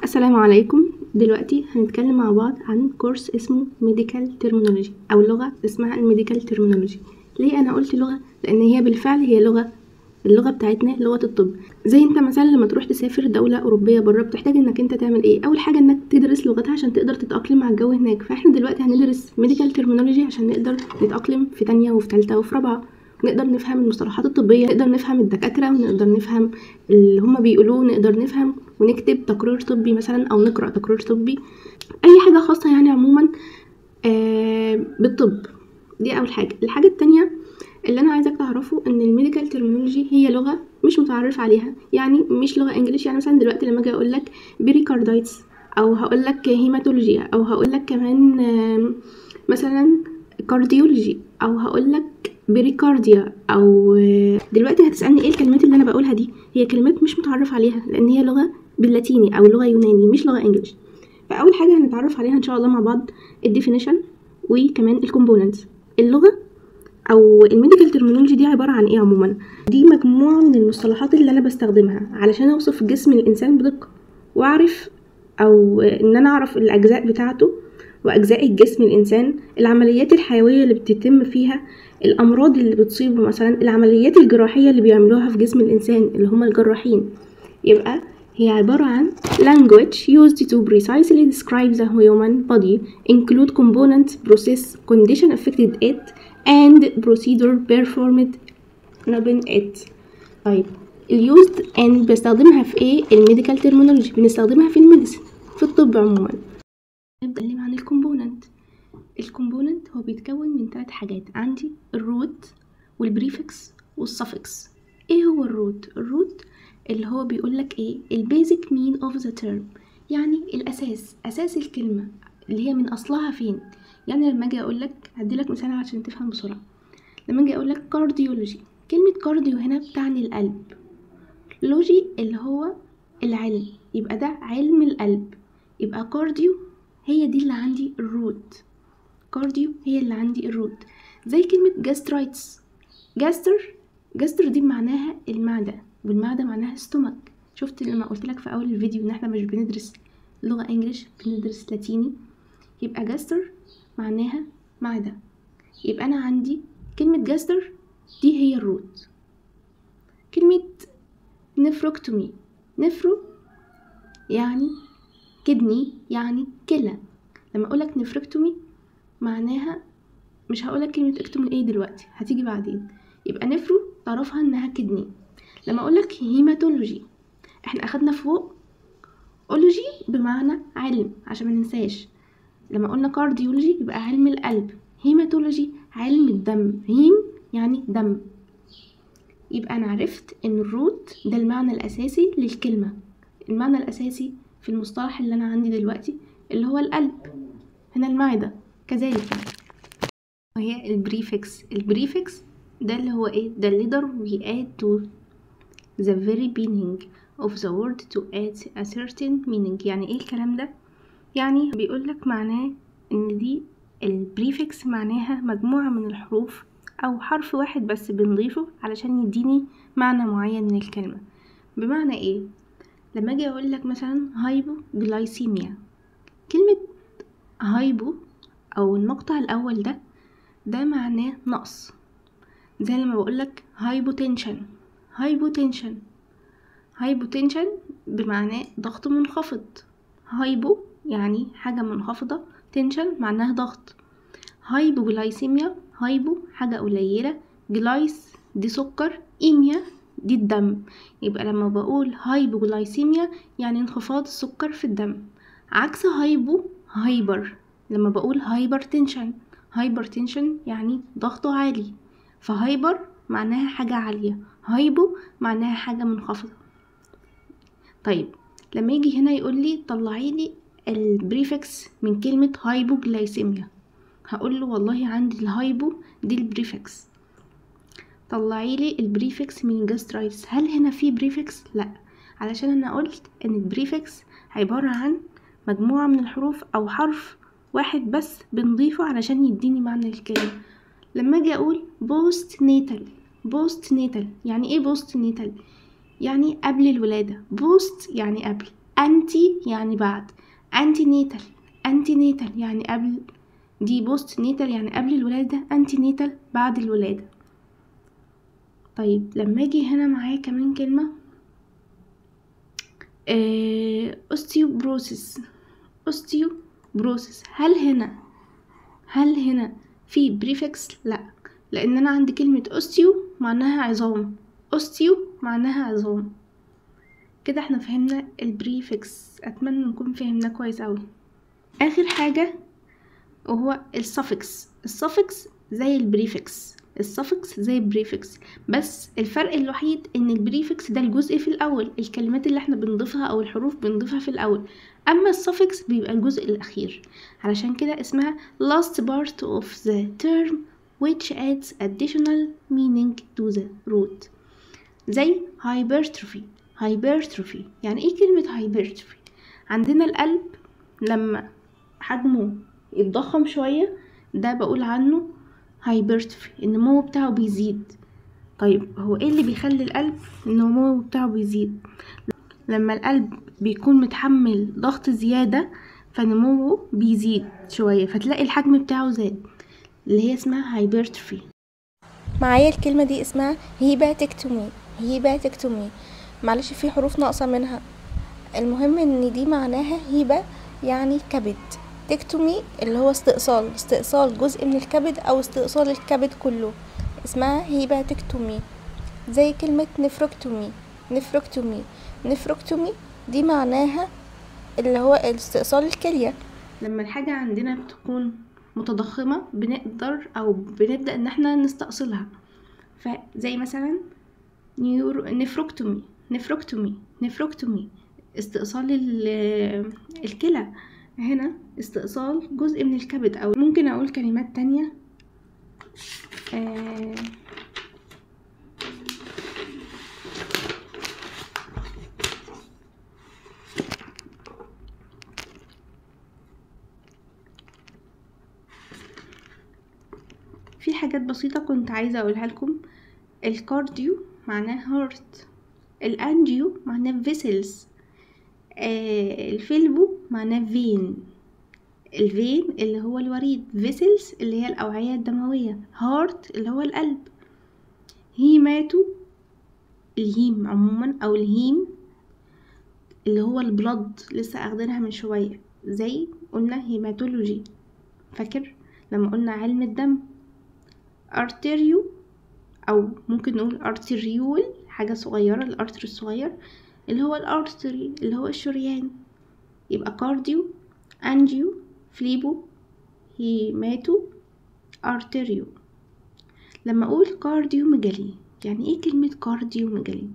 السلام عليكم. دلوقتي هنتكلم مع بعض عن كورس اسمه medical terminology او لغة اسمها ال medical terminology. ليه انا قلت لغة؟ لان هي بالفعل هي لغة، اللغة بتاعتنا لغة الطب. زي انت مثلا لما تروح تسافر دولة اوروبية بره بتحتاج انك انت تعمل ايه؟ اول حاجة انك تدرس لغتها عشان تقدر تتأقلم مع الجو هناك. فاحنا دلوقتي هندرس medical terminology عشان نقدر نتأقلم في تانية وفي تالتة وفي رابعة، نقدر نفهم المصطلحات الطبية، نقدر نفهم الدكاترة، ونقدر نفهم اللي هما بيقولوه، نقدر نفهم ونكتب تقرير طبي مثلا او نقرأ تقرير طبي، اي حاجة خاصة يعني عموما بالطب. دي اول حاجة. الحاجة التانية اللي انا عايزاك تعرفه ان ال medical terminology هي لغة مش متعرف عليها، يعني مش لغة English. يعني مثلا دلوقتي لما اجي اقول لك pericarditis او هقول لك hematology او هقول لك كمان مثلا cardiology او هقول لك pericardia، او دلوقتي هتسالني ايه الكلمات اللي انا بقولها دي؟ هي كلمات مش متعرف عليها لان هي لغة باللاتيني او لغة يوناني مش لغة English. فاول حاجة هنتعرف عليها ان شاء الله مع بعض ال definition وكمان ال components. اللغة او ال medical terminology دي عبارة عن ايه عموما؟ دي مجموعة من المصطلحات اللي انا بستخدمها علشان اوصف جسم الانسان بدقة، واعرف او ان انا اعرف الاجزاء بتاعته واجزاء الجسم الانسان، العمليات الحيوية اللي بتتم فيها، الامراض اللي بتصيبه مثلا، العمليات الجراحية اللي بيعملوها في جسم الانسان اللي هم الجراحين. يبقى هي عبارة عن language used to precisely describe the human body, include components, process, condition affected it, and procedure performed upon it. طيب ال used and بستخدمها في ايه؟ ال medical terminology بنستخدمها في ال medicine، في الطب عموما. نبدأ نتكلم عن ال component. ال component هو بيتكون من 3 حاجات، عندي ال root وال prefix وال suffix. ايه هو ال root؟ ال root اللي هو بيقولك ايه؟ ال basic mean of the term، يعني الاساس، اساس الكلمة اللي هي من اصلها فين. يعني لما اجي اقولك، هديلك مثال عشان تفهم بسرعة، لما اجي اقولك cardiology، كلمة cardio هنا بتعني القلب، logy اللي هو العلم، يبقى ده علم القلب، يبقى cardio هي دي اللي عندي ال root، cardio هي اللي عندي ال root. زي كلمة gastritis، gaster، gaster دي معناها المعدة، والمعدة معناها stomach. شفت لما قلت لك في اول الفيديو ان احنا مش بندرس لغة English، بندرس لاتيني، يبقى gaster معناها معدة، يبقى انا عندي كلمة gaster دي هي ال root. كلمة nephrectomy، nephro يعني kidney يعني كلى، لما اقولك nephrectomy معناها، مش هقولك كلمة ectomy ايه دلوقتي، هتيجي بعدين، يبقى nephro تعرفها انها kidney. لما اقولك hematology، احنا اخدنا فوق ology بمعنى علم عشان ما ننساش، لما قلنا cardiology يبقى علم القلب، hematology علم الدم، hem يعني دم. يبقى انا عرفت ان ال root ده المعنى الاساسي للكلمة، المعنى الاساسي في المصطلح اللي انا عندي دلوقتي اللي هو القلب، هنا المعدة كذلك. وهي ال prefix. ال prefix ده اللي هو ايه؟ ده letter we add to the very beginning of the word to add a certain meaning. يعني ايه الكلام ده؟ يعني بيقولك معناه ان دي ال prefix معناها مجموعة من الحروف او حرف واحد بس بنضيفه علشان يديني معنى معين من الكلمة. بمعنى ايه؟ لما اجي اقول لك مثلا hypoglycemia، كلمة hypo او المقطع الاول ده معناه نقص، زي لما بقول لك hypotension، hypotension، hypotension بمعناه ضغط منخفض، hypo يعني حاجة منخفضة، tension معناها ضغط. hypoglycemia، hypo حاجة قليلة، glyce دي سكر، emia دي الدم، يبقى لما بقول hypoglycemia يعني انخفاض السكر في الدم. عكس hypo hyper، لما بقول hypertension، hypertension يعني ضغطه عالي، ف hyper معناها حاجة عالية، hypo معناها حاجة منخفضة. طيب لما يجي هنا يقول لي طلعي لي ال prefix من كلمة hypoglycemia، هقول له والله عندي ال hypo دي ال prefix، طلعي لي ال prefix من gastritis. هل هنا في prefix؟ لا، علشان انا قلت ان ال prefix عبارة عن مجموعة من الحروف او حرف واحد بس بنضيفه علشان يديني معنى الكلمة. لما اجي اقول postnatal، postnatal يعني ايه postnatal؟ يعني قبل الولادة، post يعني قبل، anti يعني بعد، antenatal، antenatal يعني قبل، دي postnatal يعني قبل الولادة، antenatal بعد الولادة. طيب لما اجي هنا معايا كمان كلمة osteoporosis، osteoporosis، هل هنا في prefix؟ لا، لان انا عندي كلمة osteo معناها عظام، osteo معناها عظام. كده احنا فهمنا ال prefix، اتمنى نكون فهمناه كويس اوي. اخر حاجة وهو ال suffix. ال suffix زي ال prefix، ال suffix زي ال prefix، بس الفرق الوحيد ان ال prefix ده الجزء في الاول، الكلمات اللي احنا بنضيفها او الحروف بنضيفها في الاول، اما ال suffix بيبقى الجزء الاخير. علشان كده اسمها last part of the term which adds additional meaning to the root. زي hypertrophy. hypertrophy يعني ايه كلمة hypertrophy؟ عندنا القلب لما حجمه يتضخم شوية ده بقول عنه hypertrophy، النمو بتاعه بيزيد. طيب هو ايه اللي بيخلي القلب النمو بتاعه بيزيد؟ لما القلب بيكون متحمل ضغط زيادة فنموه بيزيد شوية، فتلاقي الحجم بتاعه زاد، اللي هي اسمها hypertrophy. معايا الكلمة دي اسمها hepatectomy. hepatectomy، معلش في حروف ناقصة منها. المهم ان دي معناها hepa يعني كبد، tectomy اللي هو استئصال، استئصال جزء من الكبد او استئصال الكبد كله، اسمها hepatectomy. زي كلمة nephrectomy. nephrectomy، nephrectomy دي معناها اللي هو استئصال الكلية. لما الحاجة عندنا بتكون متضخمة بنقدر او بنبدأ ان احنا نستأصلها، فزي مثلا nephrectomy، nephrectomy، nephrectomy استئصال الكلى، هنا استئصال جزء من الكبد. او ممكن اقول كلمات تانية، في حاجات بسيطة كنت عايزة اقولها لكم. ال cardio معناه heart، ال angio معناه vessels، ال phlebo معناه vein، ال vein اللي هو الوريد، vessels اللي هي الأوعية الدموية، heart اللي هو القلب، hemato ال hem عموما أو ال hem اللي هو ال blood لسه أخدينها من شوية، زي قلنا hematology، فاكر لما قلنا علم الدم. arterio أو ممكن نقول arteriole، حاجة صغيرة، ال artery الصغير اللي هو ال artery اللي هو الشريان. يبقى cardio، angio، phlebo، hemato، arterio. لما اقول cardiomegaly، يعني ايه كلمة cardiomegaly؟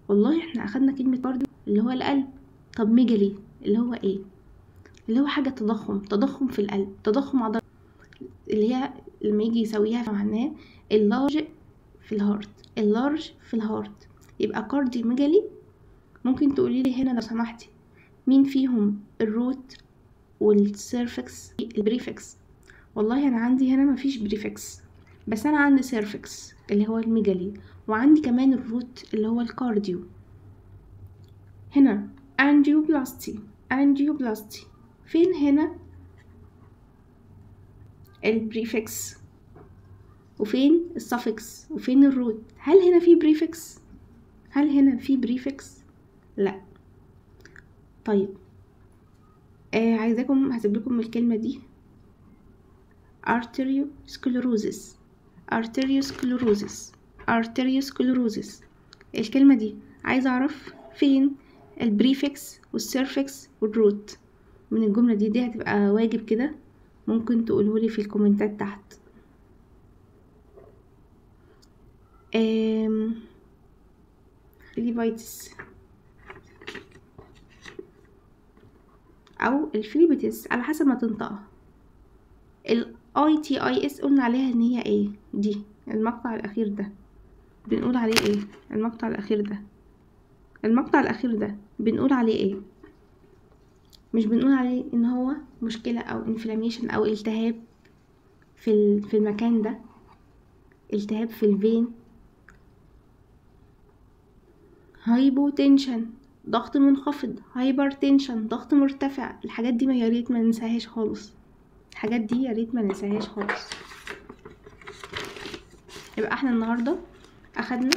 والله احنا اخدنا كلمة cardio اللي هو القلب، طب megaly اللي هو ايه؟ اللي هو حاجة تضخم، تضخم في القلب، تضخم عضلي، اللي هي لما يجي يسويها معناه enlarge في ال heart، enlarge في ال heart. يبقى cardiomegaly. ممكن تقولي لي هنا لو سمحتي مين فيهم ال root وال suffix ال prefix؟ والله انا عندي هنا مفيش prefix، بس انا عندي suffix اللي هو ال megaly، وعندي كمان ال root اللي هو ال cardio. هنا angioplasty، angioplasty فين هنا ال prefix وفين ال suffix وفين ال root؟ هل هنا في prefix؟ هل هنا في prefix؟ لا. طيب عايزاكم هسيب لكم الكلمة دي، arteriosclerosis، arteriosclerosis، arteriosclerosis. الكلمة دي عايزة اعرف فين ال prefix وال suffix وال root من الجملة دي. دي هتبقى واجب كده، ممكن تقولهولي في الكومنتات تحت. phlebitis او ال phlebitis على حسب ما تنطقها. ال I T I S قلنا عليها ان هي ايه؟ دي المقطع الاخير ده بنقول عليه ايه؟ المقطع الاخير ده، المقطع الاخير ده بنقول عليه ايه؟ مش بنقول عليه ان هو مشكلة او inflammation او التهاب في المكان ده، التهاب في ال vein. hypotension ضغط منخفض، hypertension ضغط مرتفع. الحاجات دي ما يا ريت ما ننساهاش خالص، الحاجات دي يا ريت ما ننساهاش خالص. يبقى احنا النهارده اخدنا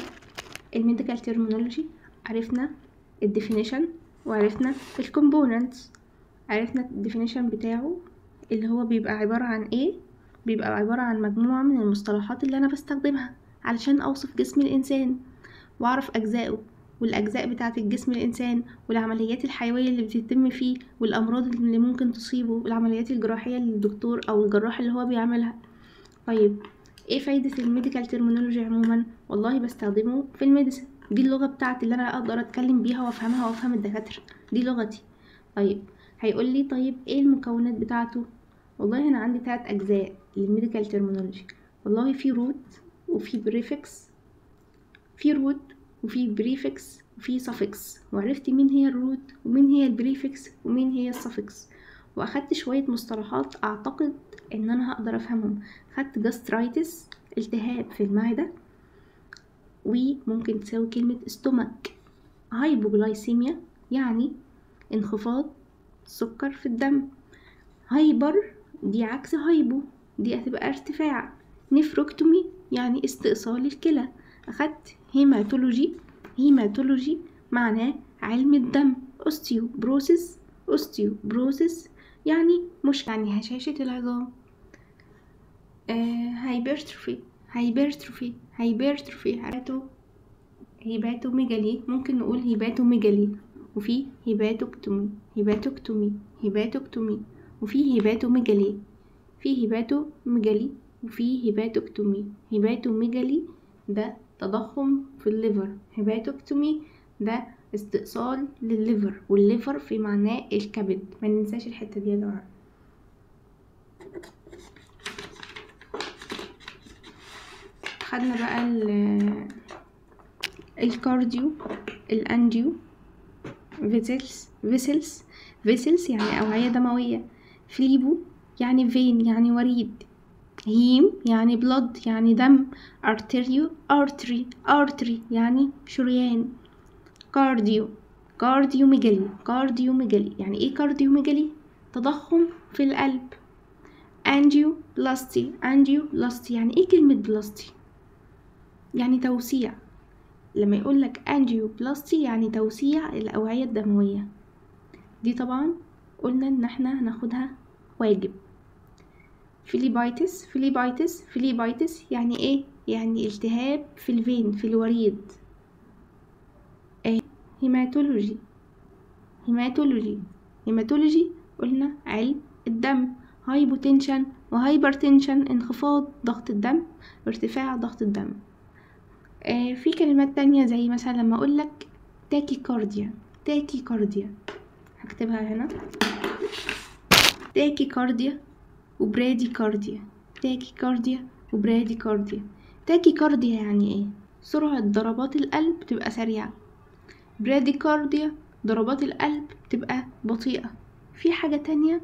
ال medical terminology، عرفنا ال definition وعرفنا ال components، عرفنا ال definition بتاعه اللي هو بيبقى عبارة عن ايه، بيبقى عبارة عن مجموعة من المصطلحات اللي انا بستخدمها علشان اوصف جسم الانسان واعرف اجزائه والاجزاء بتاعة الجسم الانسان والعمليات الحيوية اللي بتتم فيه والامراض اللي ممكن تصيبه والعمليات الجراحية اللي الدكتور او الجراح اللي هو بيعملها. طيب ايه فايدة ال medical terminology عموما؟ والله بستخدمه في ال medicine، دي اللغة بتاعتي اللي انا اقدر اتكلم بيها وافهمها وافهم الدكاترة، دي لغتي. طيب هيقول لي طيب ايه المكونات بتاعته؟ والله انا عندي 3 اجزاء لل medical terminology. والله في root وفي prefix، في root وفي prefix وفي suffix، وعرفت مين هي ال root ومين هي ال prefix ومين هي ال suffix، واخدت شوية مصطلحات اعتقد ان انا هقدر افهمهم. خدت gastritis التهاب في المعدة، وممكن تساوي كلمة stomach. hypoglycemia يعني انخفاض سكر في الدم، hyper دي عكس hypo دي هتبقى ارتفاع، nephrectomy يعني استئصال الكلى. اخدت hematology، hematology معناه علم الدم، osteoporosis، osteoporosis يعني مش يعني هشاشة العظام، hypertrophy، hypertrophy، hypertrophy، hepatomegaly ممكن نقول hepatomegaly، وفي hepatectomy، hepatectomy، hepatectomy، وفي hepatomegaly، في hepatomegaly وفي hepatectomy. hepatomegaly ده تضخم في ال liver، hepatectomy ده استئصال للل liver، وال liver في معناه الكبد، ما ننساش الحتة دي يا جماعة. خدنا بقى ال cardio، ال angio، vessels، vessels، vessels يعني أوعية دموية، phlebo يعني vein يعني وريد، hem يعني blood يعني دم، arterio artery، artery يعني شريان، cardio، cardiomegaly، cardiomegaly يعني ايه cardiomegaly؟ تضخم في القلب. angioplasty، angioplasty يعني ايه كلمة plasty؟ يعني توسيع. لما يقولك angioplasty يعني توسيع الأوعية الدموية. دي طبعا قلنا ان احنا هناخدها واجب. phlebitis، phlebitis، phlebitis يعني ايه؟ يعني التهاب في ال vein في الوريد. hematology، hematology، hematology قلنا علم الدم. hypotension و hypertension انخفاض ضغط الدم، ارتفاع ضغط الدم. في كلمات تانية زي مثلا لما اقولك tachycardia، tachycardia هكتبها هنا، tachycardia و bradycardia، tachycardia و bradycardia. tachycardia يعني ايه؟ سرعة ضربات القلب بتبقى سريعة. bradycardia ضربات القلب بتبقى بطيئة. في حاجة تانية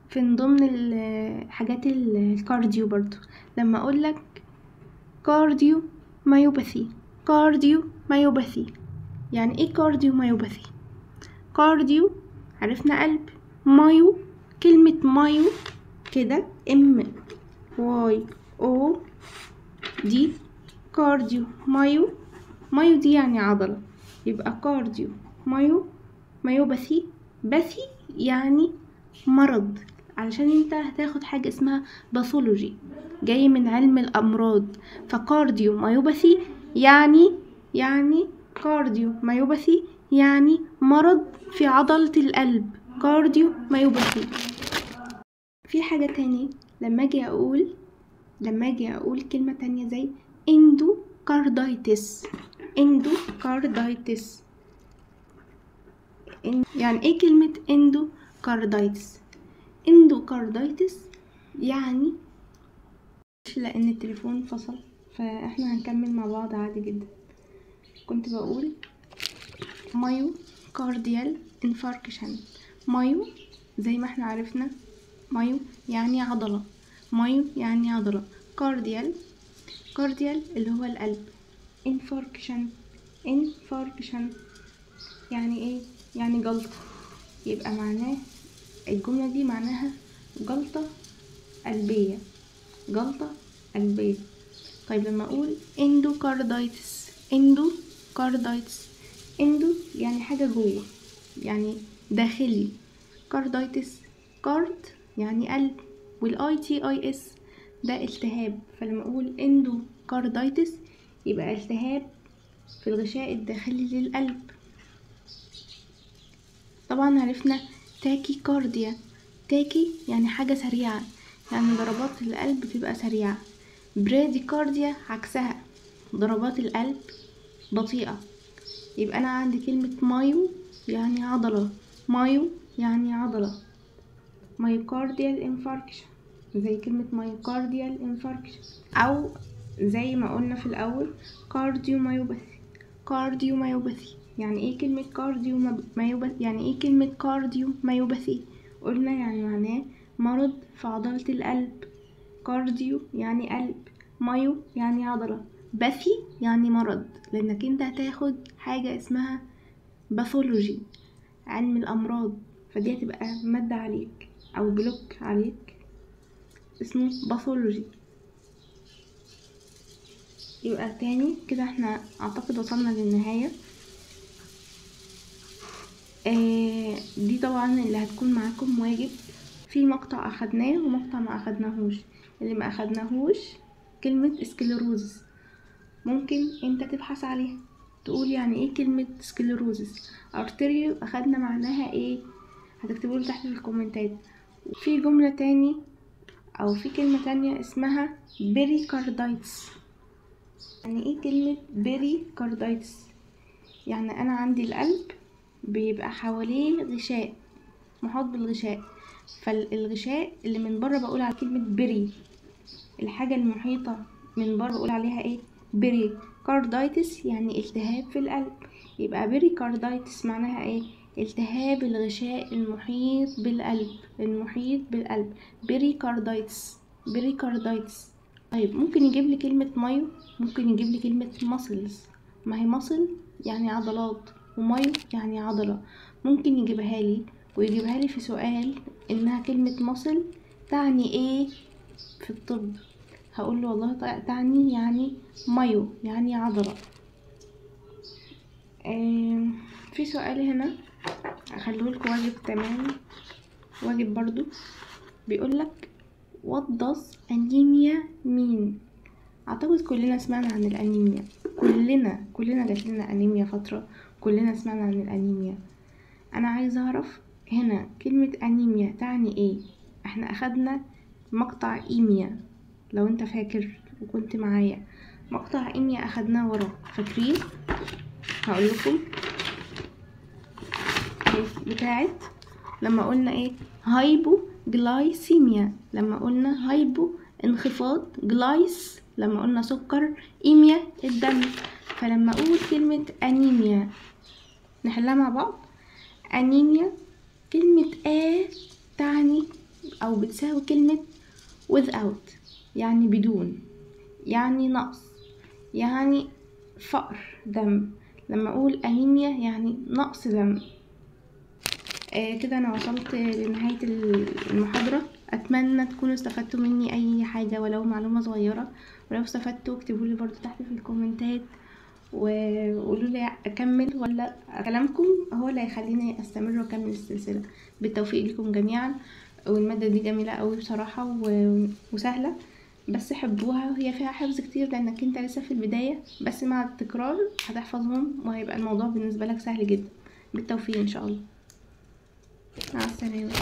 في ضمن الحاجات ال cardio برضو، لما اقولك cardiomyopathy، cardiomyopathy يعني ايه cardiomyopathy؟ cardio عرفنا قلب، myo كلمة myo كده M Y O دي cardio، myo myo دي يعني عضلة، يبقى cardio myo myopathy، pathy يعني مرض، علشان انت هتاخد حاجة اسمها pathology جاي من علم الامراض. ف cardiomyopathy يعني cardiomyopathy يعني مرض في عضلة القلب، cardiomyopathy. في حاجة تاني لما اجي اقول كلمة تانية زي endocarditis، endocarditis يعني ايه كلمة endocarditis؟ endocarditis يعني، لان التليفون فصل فاحنا هنكمل مع بعض عادي جدا. كنت بقول myocardial infarction، myo زي ما احنا عرفنا myo يعني عضلة، myo يعني عضلة، cardial، cardial اللي هو القلب، infarction، infarction يعني ايه؟ يعني جلطة. يبقى معناه الجملة دي معناها جلطة قلبية، جلطة قلبية. طيب لما اقول endocarditis، endocarditis، endo يعني حاجة جوه، يعني داخلي، carditis card يعني قلب، وال I T I S ده التهاب. فلما اقول endocarditis يبقى التهاب في الغشاء الداخلي للقلب. طبعا عرفنا tachycardia، tachy يعني حاجة سريعة، يعني ضربات القلب تبقى سريعة. bradycardia عكسها، ضربات القلب بطيئة. يبقى انا عندي كلمة myo يعني عضلة، myo يعني عضلة، myocardial infarction زي كلمة myocardial infarction، او زي ما قلنا في الاول cardiomyopathy. cardiomyopathy يعني ايه كلمة cardiomyopathy؟ يعني ايه كلمة cardiomyopathy؟ قلنا يعني معناه مرض في عضلة القلب. cardio يعني قلب، myo يعني عضلة، pathy يعني مرض، لانك انت هتاخد حاجة اسمها pathology، علم الامراض، فدي هتبقى مادة عليك او block عليك اسمه pathology. يبقى تاني كده احنا اعتقد وصلنا للنهاية. دي طبعا اللي هتكون معاكم واجب. في مقطع اخدناه ومقطع ما اخدناهوش. اللي ما اخدناهوش كلمة sclerosis، ممكن انت تبحث عليها تقول يعني ايه كلمة sclerosis. arterio اخدنا معناها ايه، هتكتبوا لي تحت في الكومنتات. في جملة تاني او في كلمة تانية اسمها pericarditis. يعني ايه كلمة pericarditis؟ يعني انا عندي القلب بيبقى حواليه غشاء، محاط بالغشاء، فالغشاء اللي من بره بقول على كلمة peri، الحاجة المحيطة من بره بقول عليها ايه؟ peri. carditis يعني التهاب في القلب، يبقى pericarditis معناها ايه؟ التهاب الغشاء المحيط بالقلب، المحيط بالقلب، pericarditis، pericarditis. طيب ممكن يجيب لي كلمة myo، ممكن يجيب لي كلمة muscles، ما هي muscle يعني عضلات و myo يعني عضلة، ممكن يجيبها لي ويجيبها لي في سؤال انها كلمة muscle تعني ايه في الطب، هقول له والله تعني يعني myo يعني عضلة. في سؤال هنا اخليه لكم واجب، تمام واجب برضو، بيقولك what does anemia mean؟ اعتقد كلنا سمعنا عن الانيميا، كلنا جات لنا انيميا فترة، كلنا سمعنا عن الانيميا. انا عايزه اعرف هنا كلمة انيميا تعني ايه؟ احنا اخدنا مقطع emia لو انت فاكر وكنت معايا، مقطع emia اخدناه ورا، فاكرين؟ هقول لكم بتاعت لما قلنا ايه hypoglycemia، لما قلنا hypo انخفاض، glyc لما قلنا سكر، emia الدم. فلما اقول كلمة انيميا نحلها مع بعض. انيميا كلمة a تعني او بتساوي كلمة without يعني بدون، يعني نقص، يعني فقر دم. لما اقول انيميا يعني نقص دم. كده انا وصلت لنهاية المحاضرة. اتمنى تكونوا استفدتوا مني اي حاجة ولو معلومة صغيرة، ولو استفدتوا اكتبوا لي برضو تحت في الكومنتات وقولوا لي اكمل ولا كلامكم هو اللي هيخليني استمر واكمل السلسلة. بالتوفيق لكم جميعا. والمادة دي جميلة قوي بصراحة وسهلة، بس حبوها، وهي فيها حفظ كتير لانك انت لسه في البداية، بس مع التكرار هتحفظهم وهيبقى الموضوع بالنسبة لك سهل جدا. بالتوفيق ان شاء الله. مع السلامة.